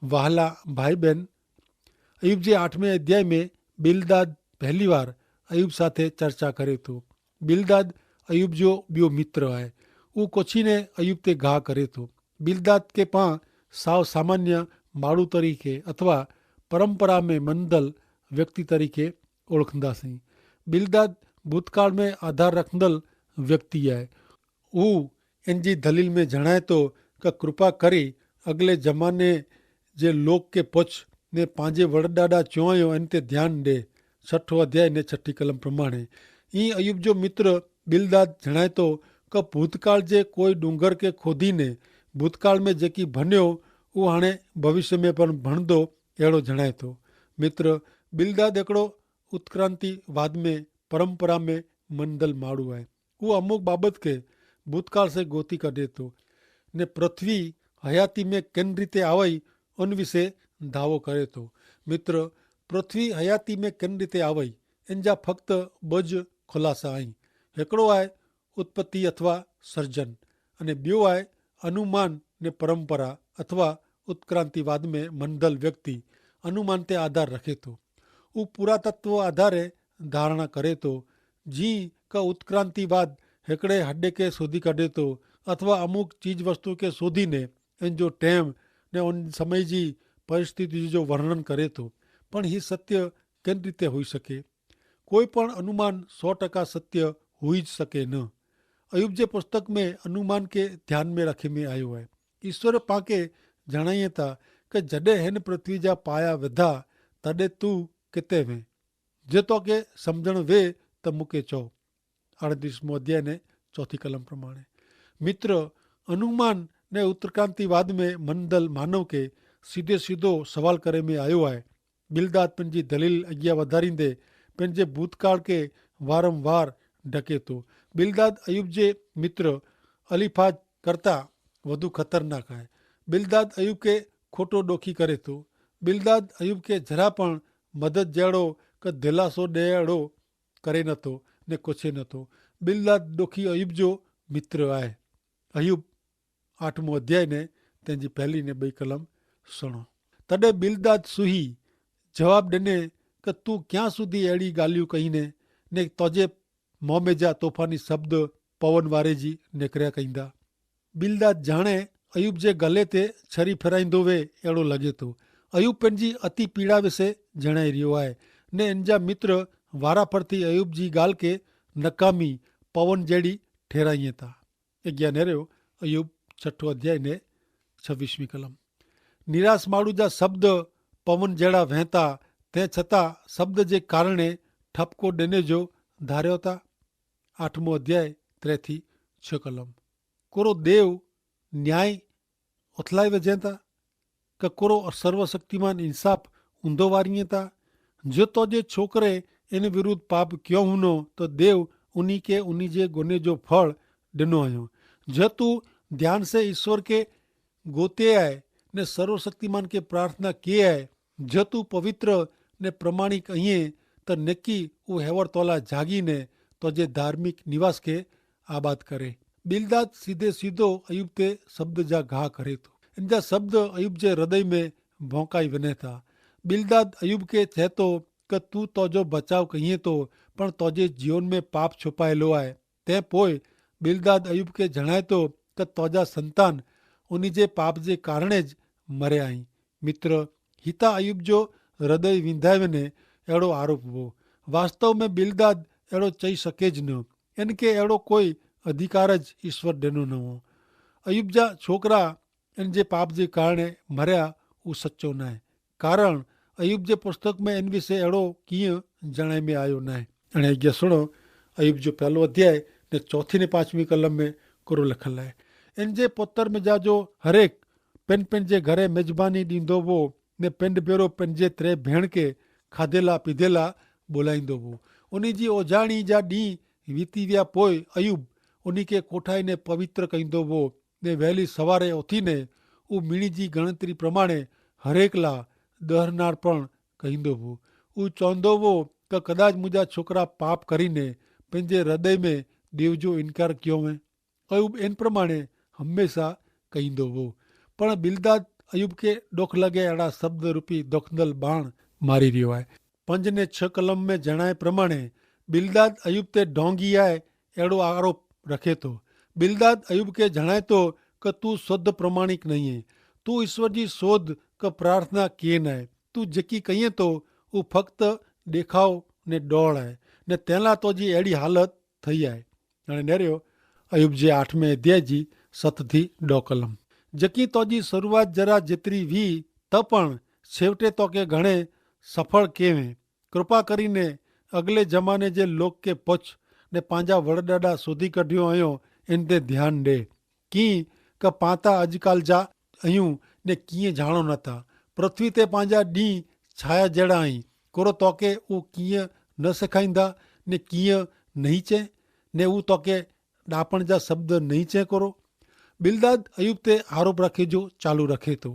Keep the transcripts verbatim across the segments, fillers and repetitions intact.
વહાલા ભાઈબેન, અયૂબ જે આઠમે અધ્યાય મેં બિલદાદ પહેલી વાર અયૂબ સાથે ચર્ચા કરે તો. બિલદાદ અયૂબ જો બ્યો મિત્ર આય. ઉં કોછી ને અયૂબ તે ગાહ કરે તો. બિલદાદ કે પાં સાવ સામાન્ય માડૂ તરીકે અથવા પરંપરા મેં મંદલ વ્યક્તિ તરીકે ઓળખંદા સી. બિલદાદ ભૂતકાળ મેં આધાર રખંદલ વ્યક્તિ આય. ઉં એનજી ધલીલ મેં જણાયતો કે કૃપા કરી અગલે જમાને જે લોક કે પછ ને પાંજે વરડાડા ચોંયો એન તે ધ્યાન દે. છઠો અધ્યાય ને છઠી કલમ પ્રમાણે, ઈ અયૂબ જો મિત્ર બિલદાદ જણાયતો કે ભૂતકાળ જે કોઈ ડુંગર કે ખોધી ને ભૂતકાળ મેં જેકી ભન્યો ઉહાણે ભવિષ્ય મેં પણ ભણદો એડો જણાયતો. મિત્ર, બિલદાદ એકડો ઉત્ક્રાંતિ વાદ મેં પરંપરા મેં મંદલ માડૂ આય. ઉહ અમુક બાબત કે ભૂતકાળ સે ગોતી કઢે તો ને પૃથ્વી હયાતી મેં કેન રીતે આવય અન વિશે ધાવો કરે તો. મિત્ર, પૃથ્વી હયાતી મેં કેન રીતે આવય એન જા ફક્ત બજ ખુલાસા અહીં. હેકડો આય ઉત્પત્તિ અથવા સર્જન અને બ્યો આય અનુમાન ને પરંપરા અથવા ઉત્ક્રાંતિ વાદ મેં મંદલ વ્યક્તિ અનુમાન તે આધાર રખે તો. ઉહ પુરાતત્વ આધારે ધારણા કરે તો. જી કા ઉત્ક્રાંતિ વાદ હેકડ઼ે હડ઼ે કે શોધી કાઢે તો અથવા અમુક ચીજ વસ્તુ કે શોધી ને એન જો ટેમ ને સમય જી પરિસ્થિતિ જો વર્ણન કરે તો. પણ હી સત્ય કેન રીતે હોઈ શકે? કોઈ પણ અનુમાન સો ટકા સત્ય હોઈ જ શકે ન. અયૂબ જે પુસ્તક મેં અનુમાન કે ધ્યાન મેં રાખી મેં આયો હૈ. ઈસ્વર પાંકે જણાયે તા કે જડે હેન પૃથ્વી જા પાયા વધા તદે તું કેતે વે જે તો કે સમઝણ વે તો મુકે ચો. આડત્રીસમો અધ્યાય ને ચોથી કલમ પ્રમાણે, મિત્ર, અનુમાન ને ઉત્ક્રાંતિવાદ મેં મનદલ માનવ કે સીધે સીધો સવાલ કરે મેં આયો હૈ. બિલદાદ પન જી દલીલ અગિયા વધારી દે પન જે ભૂતકાળ કે વારંવાર ઢકે તો. બિલદાદ અયૂબ જે મિત્ર અલીફાજ કરતા વધુ ખતરનાક હૈ. બિલદાદ અયૂબ કે ખોટો ડોખી કરે તો. બિલદાદ અયૂબ કે ઝરા પણ મદદ જેડો કે ધેલાસો દેડો કરે નતો ને કોછે નતો. બિલદાદ ડોખી અયૂબ જો મિત્ર આય. અયૂબ આઠમો અધ્યાય ને તેની પહેલી ને બઈ કલમ સણો. તદે બિલદાદ સુહી જવાબ દેને કે તું ક્યાં સુધી એડી ગાલિયું કહીં ને ને તોજે મોં મેં જા તોફાની શબ્દ પવન વારે જી નેકર્યા કહીંદા. બિલદાદ જાણે અયૂબ જે ગલે તે છરી ફેરાઈંદો વે એડો લગે તો. અયૂબ પન જી અતિ પીડા વિશે જણાઈ રહ્યો આય ને એન જા મિત્ર વારાફર થી અયૂબ જી ગાલ કે નકામી પવન જેડી ઠેરાઈ તા. અજ્ઞાનેરો અયૂબ છઠો અધ્યાય ને છવીસમી કલમ. નિરાશ માડૂ જા શબ્દ પવન જેડા વહેંતા તે છતાં શબ્દ જે કારણે ઠપકો દેને જો ધાર્યો તા. આઠમો અધ્યાય ત્રે થી છ કલમ. કોરો દેવ ન્યાય ઓથલાઈ વજેતા? કે કોરો સર્વશક્તિમાન ઇન્સાફ ઊંધો વારિયે તા? જો તો જે છોકરે એન વિરુદ્ધ પાપ ક્યો હુનો તો દેવ ઉની કે ઉની જે ગોને જો ફળ ડેનો અયો. જો તું ધ્યાન સે ઇશ્વર કે ગોતે આય ને સર્વશક્તિમાન કે પ્રાર્થના કે આય, જો તું પવિત્ર ને પ્રમાણિક અહિયે તો નેકી ઉહેવર તોલા જાગી ને તો જે ધાર્મિક નિવાસ કે આબાદ કરે. બિલદાદ સીધે સીધો અયૂબ તે શબ્દ જા ઘા કરે તો. એન જા શબ્દ અયૂબ જે હૃદય મેં ભોંકાઈ વને થા. બિલદાદ અયૂબ કે ચહેતો કે તું તોજો બચાવ કહિયે તો પણ તોજે જીવન મેં પાપ છુપાયેલો આય. તે પોય બિલદાદ અયૂબ કે જણાયતો કે તોજા સંતાન ઉની જે પાપ જે કારણે જ મરે આઈ. મિત્ર, હિતા અયૂબ જો હૃદય વિંધાય વને એડો આરોપ વો. વાસ્તવ મેં બિલદાદ એડો ચહી શકે જ ન. એન કે એડો કોઈ અધિકાર જ ઇશ્વર દેનો ન હો. અયૂબ જા છોકરા એન જે પાપ જે કારણે મર્યા ઉસચો નાય. કારણ અયૂબ જે પુસ્તક મેં એન વિશે એડો કિયા જણાય મેં આયો નાય. અને અજ્ઞા સુણો, અયૂબ જો પહેલો અધ્યાય ને ચોથી ને પાંચમી કલમ મેં કરો લખલ હૈ. એન જે પોતર મેં જા જો હરેક પેન પેન જે ઘરે મેજબાની દીંદો વો ને પેંડ ભેરો પેન જે ત્રે ભેણ કે ખાધેલા પીધેલા બોલાઈંદો વો. ઉની જી ઓજાણી જા દી વીતી વ્યા પોય અયૂબ ઉની કે કોઠાઈ ને પવિત્ર કઈંદો વો. ને વહેલી સવારે ઓથી ને ઉ મિણી જી ગણતરી પ્રમાણે હરેકલા દહરનાર પણ કઈંદો વો. ઉ ચોંદો વો કે કદાચ મુજા છોકરા પાપ કરીને પેન જે હૃદય મેં દેવ જો ઇનકાર ક્યો વે. અયૂબ એન પ્રમાણે હંમેશા કહીંદો હો. પણ બિલદાદ અયૂબ કે ડોખ લગે એડા શબ્દરૂપી દોખદલ બાણ મારી રહ્યો આય. પંજ ને છ કલમ મેં જણાય પ્રમાણે બિલદાદ અયૂબ તે ઢોંગી આય એડો આરોપ રખે તો. બિલદાદ અયૂબ કે જણાય તો કે તું શોધ પ્રમાણિક નહીં હૈ. તું ઈસવર જી શોધ કે પ્રાર્થના કે નાય. તું જેકી કહિયે તો ઉં ફક્ત દેખાવ ને ડોળ આય, ને તેના તો જી એડી હાલત થઈ આય. અને નેર્યો અયૂબ જે આઠમે અધ્યાય જી સત થી ડો કલમ. જેકી તો જી શરૂઆત જરા જેતરી વી, તો પણ છેવટે તો કે ઘણે સફળ કેવે. કૃપા કરીને અગલે જમાને જે લોક કે પછ ને પાંજા વડડાડા શોધી કઢ્યો અયો, એન તે ધ્યાન દે. કિંક પાતા અજકાલ જા અયું ને કિંય જાણો નતા. પૃથ્વી તે પાંજા દી છાયા જેડા અહીં. કોરો તોકે ઉં કિંય ન સિખાઈંદા ને કિંય નહીં ચે, ને ઉં તોકે ડાપણ જા શબ્દ નહીં ચે કોરો. બિલદાદ અયૂબ તે આરોપ રાખે જો ચાલુ રાખે તો.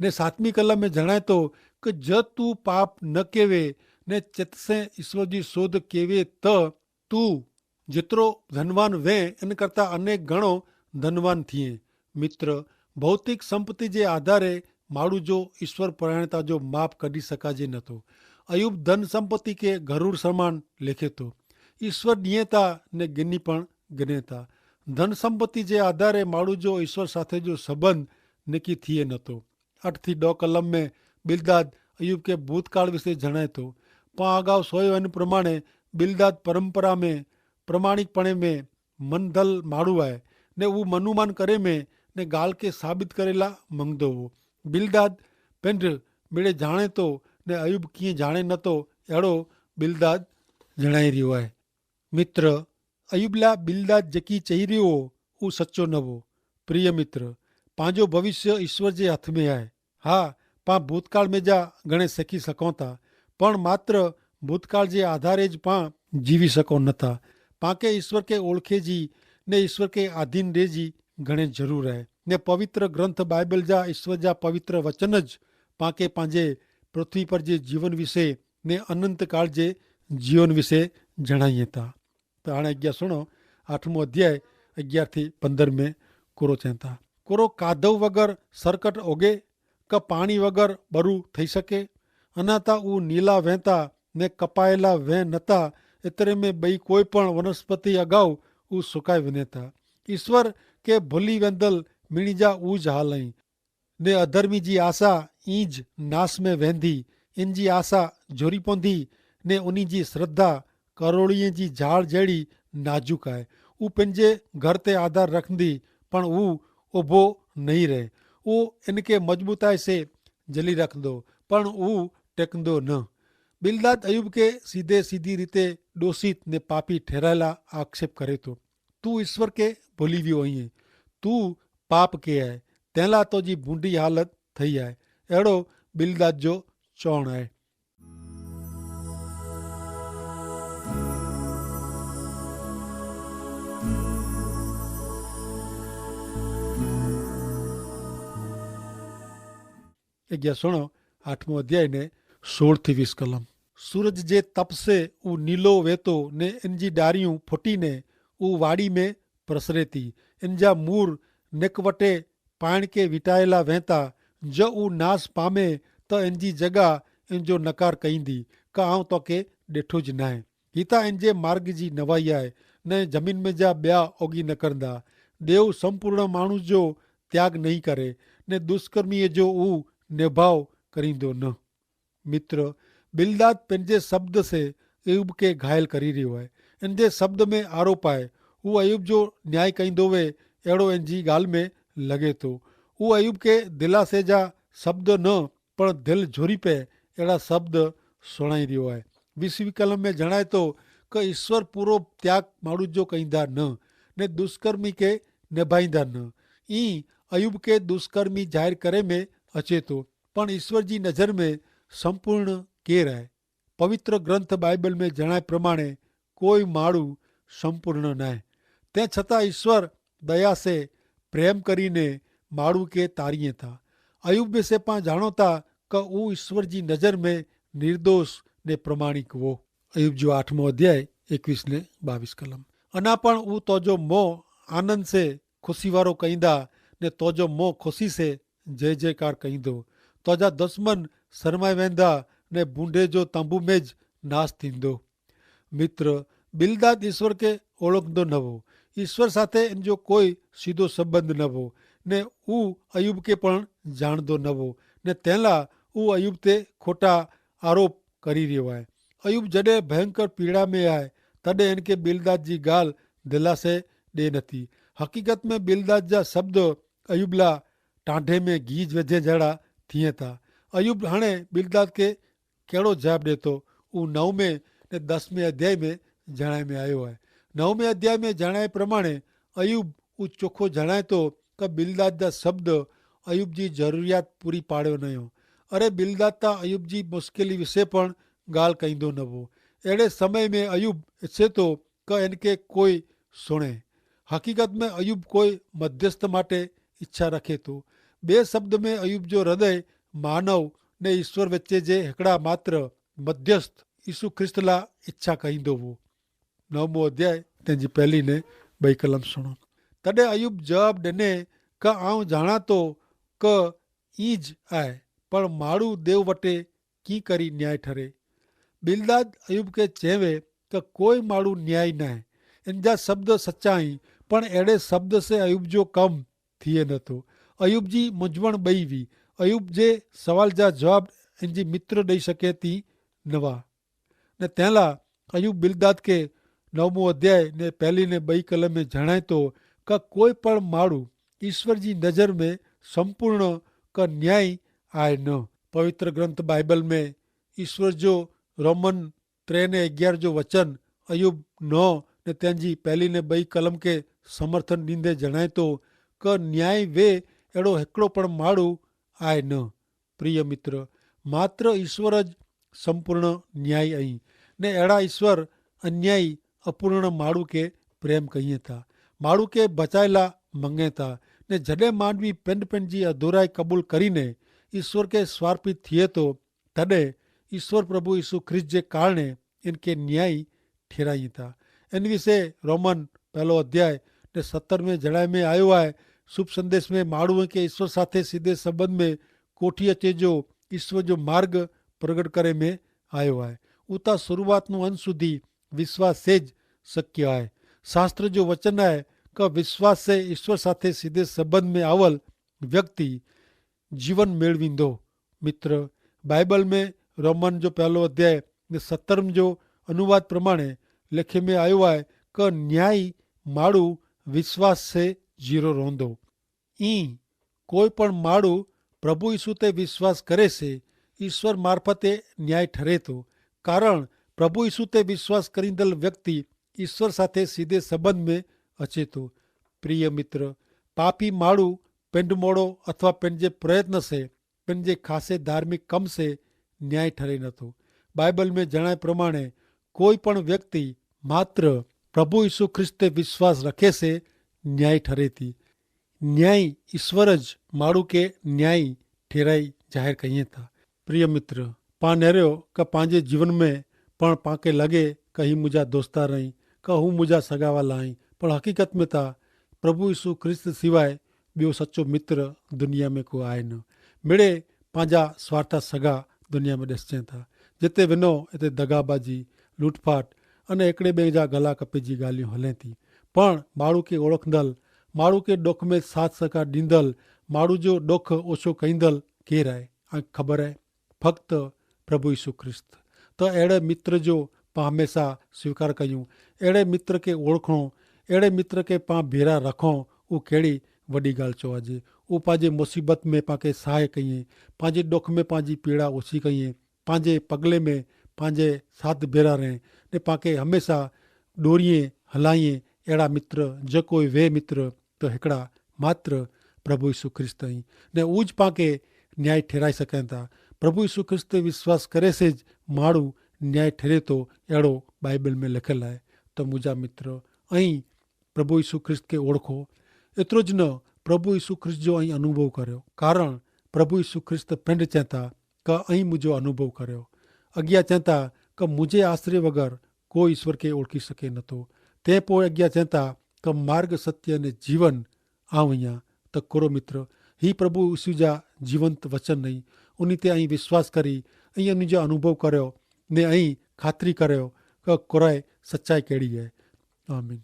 ને સાતમી કલમ મેં જણાય તો કે જતું પાપ ન કેવે ને ચેતસે ઈસવર જી શોધ કેવે, તો તું જેતરો ધનવાન વે એન કરતા અનેક ગણો ધનવાન થિયે. મિત્ર, ભૌતિક સંપત્તિ જે આધારે માડૂ જો ઈસ્વર પરાયણતા જો માપ કદી સકાજે નતો. અયૂબ ધન સંપત્તિ કે ઘરૂર સમાન લેખે તો. ઈસ્વર દિયેતા ને ગિની પણ ગિનેતા. ધન સંપત્તિ જે આધારે માડૂ જો ઈસ્વર સાથે જો સંબંધ નેકી થિયે નતો. અઠ થી દો કલમ મેં બિલદાદ અયૂબ કે ભૂતકાળ વિશે જણાયતો. પાં અગાઉ સોયો એન પ્રમાણે બિલદાદ પરંપરા મેં પ્રમાણિકપણે મેં મનદલ માડૂ આય, ને ઉં મનુમાન કરે મેં ને ગાલ કે સાબિત કરેલા મંગદો હો. બિલદાદ પેંધ મેળે જાણે તો ને અયૂબ કિંય જાણે નતો, એડો બિલદાદ જણાઈ રહ્યો આય. મિત્ર, અયૂબલા બિલદાદ જેકી ચહી રહ્યો હો ઉં સચો નવો. પ્રિય મિત્ર, પાંજો ભવિષ્ય ઈસ્વર જે હાથ મેં આય. હા, પાં ભૂતકાળ મેં જા ઘણે સેખી સકોતા, પણ માત્ર ભૂતકાળ જે આધારે જ પાં જીવી સકો નતા. પાંકે ઈસ્વર કે ઓળખે જી ને ઈસ્વર કે આધીન રે જી ઘણે જરૂર હૈ. ને પવિત્ર ગ્રંથ બાઈબલ જા ઈસ્વર જા પવિત્ર વચન જ પાંકે પાંજે પૃથ્વી પર જે જીવન વિશે ને અનંતકાળ જે જીવન વિશે જણાઈ હતા. તો આણે અગિયા સુણો, આઠમો અધ્યાય અગિયાર થી પંદર મેં કોરો ચેંતા. કોરો કાધવ વગર સરકટ ઓગે? કે પાણી વગર બરુ થઈ શકે? અનાતા ઉં નીલા વહેંતા ને કપાયેલા વહેં નતા, એતરે મેં બઈ કોઈ પણ વનસ્પતિ અગાઉ ઉં સુકાઈ વનેતા. ઈસ્વર કે ભોલી વેંદલ મિણી જા ઉજ હાલ હૈં. ને અધર્મી જી આશા ઈંજ નાસ મેં વહેંદી. એન જી આશા જોરી પોંધી ને ઉની જી શ્રદ્ધા કરોળીએ જી ઝાડ જેડી નાજુક આય. ઉપને જે ઘર તે આધાર રખંદી, પણ ઉં ઓભો નહીં રહે. ઉં એનકે મજબૂતાઈ સે જલી રખંદો, પણ ઉં ટેકંદો ન. બિલદાદ અયૂબ કે સીધે સીધી રીતે દોષિત ને પાપી ઠેરાયેલા આક્ષેપ કરે તો. તું ઈસ્વર કે ભોલી વ્યો અહીં, તું પાપ કે આય, તેલા તો જી ભૂંડી હાલત થઈ આય. એડો બિલદાદ જો ચોણ આય. અગિયા સુણો, આઠમો અધ્યાય ને સોળ થી વીસ કલમ. સૂરજ જે તપસે ઉં નીલો વેતો ને એનજી ડારિયું ફોટી ને ઉં વાડી મેં પ્રસરેતી. એનજા મૂર નેકવટે પાણ કે વિટાયેલા વહેંતા. જો ઉં નાસ પામે તો એનજી જગા એનજો નકાર કહીંદી, કા આઉં તો કે દેઠો જ નાય. હિતા એનજે માર્ગ જી નવાઈ આય, ને જમીન મેં જા બ્યા ઓગી નકરંદા. દેવ સંપૂર્ણ માણૂ જો ત્યાગ નહીં કરે, ને દુષ્કર્મી જો ઉં નેભાવ કરીંદો ન. મિત્ર, બિલદાદ પેનજે શબ્દ સે અયૂબ કે ઘાયલ કરી રહ્યો હૈ. એનજે શબ્દ મેં આરોપ આય. ઉં અયૂબ જો ન્યાય કઈંદો વે એડો એનજી ગાલ મેં લગે તો. ઉં અયૂબ કે દિલાસે જા શબ્દ ન પણ દિલ જોરી પે એડા શબ્દ સુણાઈ રહ્યો હૈ. વિશ્વી કલમ મેં જણાય તો કે ઈસ્વર પૂરો ત્યાગ માણૂ જો કઈંદા ન, ને દુષ્કર્મી કે નેભાઈંદા ન. ઈ અયૂબ કે દુષ્કર્મી જાહેર કરે મેં અચેતો. પણ ઈસ્વર જી નજર મેં સંપૂર્ણ કેર હૈ? પવિત્ર ગ્રંથ બાઈબલ મેં જણાય પ્રમાણે કોઈ માળું સંપૂર્ણ નાય. તે છતાં ઈસ્વર દયા સે પ્રેમ કરીને માળું કે તારીએ થા. અયૂબ વિશે પાં જાણો થા કે ઉં ઈસ્વર જી નજર મેં નિર્દોષ ને પ્રમાણિક વો. અયૂબ જો આઠમો અધ્યાય એકવીસ ને બાવીસ કલમ. અના પણ ઉં તોજો મોં આનંદ સે ખુશી વારો કઈંદા, ને તોજો મોં ખુશી સે જય જયકાર કહીંદો. તો જા દસમન સરમાઈ વેંદા ને ભૂંડે જો તંબુ મેં જ નાસ થીંદો. મિત્ર, બિલદાદ ઈસ્વર કે ઓળખદો નવો. ઈસ્વર સાથે એન જો કોઈ સીધો સંબંધ નવો. ને ઉં અયૂબ કે પણ જાણદો નવો. ને તેલા ઉં અયૂબ તે ખોટા આરોપ કરી રહ્યો આય. અયૂબ જડે ભયંકર પીડા મેં આય, તદે એન કે બિલદાદ જી ગાલ દિલાસે દે નથી. હકીકત મેં બિલદાદ જા શબ્દ અયૂબલા ટાંઢે મેં ગીજ વેધે જેડા થિયે થા. અયૂબ હણે બિલદાદ કે કહેડો જવાબ દેતો? ઉં નવમે ને દસમે અધ્યાય મેં જણાય મેં આયો હૈ. નવમે અધ્યાય મેં જણાય પ્રમાણે અયૂબ ઉં ચોખો જણાયતો કે બિલદાદ જા શબ્દ અયૂબ જી જરૂરિયાત પૂરી પાડ્યો નયો. અરે બિલદાદ તા અયૂબ જી મુશ્કેલી વિશે પણ ગાલ કહીંદો નવો. એડે સમય મેં અયૂબ ઇચ્છેતો કે એનકે કોઈ સુણે. હકીકત મેં અયૂબ કોઈ મધ્યસ્થ માટે ઇચ્છા રખેતો. બે શબ્દ મેં અયૂબ જો હૃદય માનવ ને ઈસ્વર વચ્ચે જે હેકડા માત્ર મધ્યસ્થ ઈસુ ખ્રિસ્તલા ઇચ્છા કહીંદો વો. નવમો અધ્યાય તેની પહેલી ને બઈ કલમ સુણો. તદે અયૂબ જવાબ દેને કે આઉં જાણાતો કે ઈ જ આય, પણ માડૂ દેવ વટે કી કરી ન્યાય ઠરે? બિલદાદ અયૂબ કે ચેવે કે કોઈ માડૂ ન્યાય નાય. એન જા શબ્દ સચ્ચા હી, પણ એડે શબ્દ સે અયૂબ જો કમ થિયે નતો. અયૂબ જી મુજવણ બઈ વી. અયૂબ જે સવાલ જા જવાબ એન જી મિત્ર દઈ શકે તી નવા. ને તેલા અયૂબ બિલદાદ કે નવમો અધ્યાય ને પહેલી ને બઈ કલમે જણાયતો કે કોઈ પણ માડૂ ઈસ્વર જી નજર મેં સંપૂર્ણ કે ન્યાયી આય ન. પવિત્ર ગ્રંથ બાઈબલ મેં ઈસ્વર જો રોમન ત્રે ને અગિયાર જો વચન અયૂબ નવ ને તેની પહેલી ને બઈ કલમ કે સમર્થન દીંદે જણાયતો કે ન્યાયી વે એડો હેકડો પણ માડૂ આય ન. પ્રિય મિત્ર, માત્ર ઈસ્વર જ સંપૂર્ણ ન્યાયી અહીં. ને એડા ઈસ્વર અન્યાયી અપૂર્ણ માડૂ કે પ્રેમ કહિયે થા, માડૂ કે બચાયેલા મંગે થા. ને જડે માનવી પેંડ પેંડ જી અધૂરાઈ કબૂલ કરીને ઈસ્વર કે સ્વાર્પિત થિયે તો, તદે ઈસ્વર પ્રભુ ઈસુ ખ્રિસ્ત જે કારણે એન કે ન્યાયી ઠેરાઈ થા. એન વિશે રોમન પહેલો અધ્યાય ને સત્તર મેં જણાય મેં આયો આય. શુભ સંદેશ મેં માડૂ કે ઈસ્વર સાથે સીધે સંબંધ મેં કોઠી અચે જો ઈસ્વર જો માર્ગ પ્રગટ કરે મેં આયો આય. ઉતા શરૂઆતનું અંત સુધી વિશ્વાસ સે જ શક્ય આય. શાસ્ત્ર જો વચન આય કે વિશ્વાસ સે ઈસ્વર સાથે સીધે સંબંધ મેં આવલ વ્યક્તિ જીવન મેળવીંદો. મિત્ર, બાઈબલ મેં રોમન જો પહેલો અધ્યાય ને સત્તરમ જો અનુવાદ પ્રમાણે લેખે મેં આયો આય કે ન્યાયી માડૂ વિશ્વાસ સે જીરો રોંધો. ઈ કોઈ પણ માડૂ પ્રભુ ઈસુ તે વિશ્વાસ કરે સે ઈસ્વર મારફતે ન્યાય ઠરે તો. કારણ પ્રભુ ઈસુ તે વિશ્વાસ કરીંદલ વ્યક્તિ ઈસ્વર સાથે સીધે સંબંધ મેં અચે તો. પ્રિય મિત્ર, પાપી માડૂ પેંડમોડો અથવા પેંડજે પ્રયત્ન સે પેનજે ખાસે ધાર્મિક કમ સે ન્યાય ઠરે નતો. બાઈબલ મેં જણાય પ્રમાણે કોઈ પણ વ્યક્તિ માત્ર પ્રભુ ઈસુ ખ્રિસ્ત તે વિશ્વાસ રખે સે ન્યાય ઠરે થી. ન્યાય ઈસ્વર જ માડૂ કે ન્યાય ઠેરાઈ જાહેર કહિયે થા. પ્રિય મિત્ર, પાં નેર્યો કે પાંજે જીવન મેં પણ પાંકે લગે કે હી મુઝે દોસ્તા રહી, કે હુ મુઝે સગાવાલા હી. પણ હકીકત મેં તા પ્રભુ ઈસુ ખ્રિસ્ત સિવાય બ્યો સચો મિત્ર દુનિયા મેં કો આય ન. મેડે પાંજા સ્વાર્થા સગા દુનિયા મેં દેસજે થા. જેતે વિનો એતે દગાબાજી, લૂંટફાટ અને એકડે બેજા ગલા કપે જી ગાલિયો હલે થી. પણ માડૂ કે ઓળખદલ, માડૂ કે ડોખ મેં સાથ સહકાર દીંદલ, માડૂ જો ડોખ ઓછો કહીંદલ કેર આય? આંખ ખબર આય? ફક્ત પ્રભુ ઈસુ ખ્રિસ્ત. તો એડે મિત્ર જો પાં હમેંસા સ્વીકાર કહ્યું, એડે મિત્ર કે ઓળખણો, એડે મિત્ર કે પાં ભેરા રખો, ઉં કહેડી વડી ગાલ ચોવાજે. ઉં પાંજે મુસીબત મેં પાંકે સહાય કહિયે, પાંજે ડોખ મેં પાંજી પીડા ઓછી કહિયે, પાંજે પગલે મેં પાંજે સાથ ભેરા રહે, ને પાંકે હમેંસા ડોરિયે હલાઈએ. એડા મિત્ર જે કોઈ વે મિત્ર તો હેકડા માત્ર પ્રભુ ઈસુ ખ્રિસ્ત હી. ને ઉજ પાંકે ન્યાય ઠેરાઈ સકેતા. પ્રભુ ઈસુ ખ્રિસ્ત વિશ્વાસ કરે સે જ માડૂ ન્યાય ઠેરે તો એડો બાઈબલ મેં લખેલ હૈ. તો મુજા મિત્ર, અહીં પ્રભુ ઈસુ ખ્રિસ્ત કે ઓળખો. એતરો જ ન, પ્રભુ ઈસુ ખ્રિસ્ત જો અહીં અનુભવ કર્યો. કારણ પ્રભુ ઈસુ ખ્રિસ્ત પેંડ ચેતા કે અહીં મુજો અનુભવ કર્યો. અગિયા ચેતા કે મુજે આશ્રય વગર કોઈ ઈસ્વર કે ઓળખી શકે નતો. તે પોય અજ્ઞા ચેતા કે માર્ગ સત્ય અને જીવન આવ અહિયા. તો કોરો મિત્ર, હી પ્રભુ ઈસુ જા જીવંત વચન નહીં, ઉની તે અહીં વિશ્વાસ કરી અહીં ઉની જો અનુભવ કર્યો ને અહીં ખાતરી કર્યો કે કોરાએ સચ્ચાઈ કેડી હૈ. આમીન.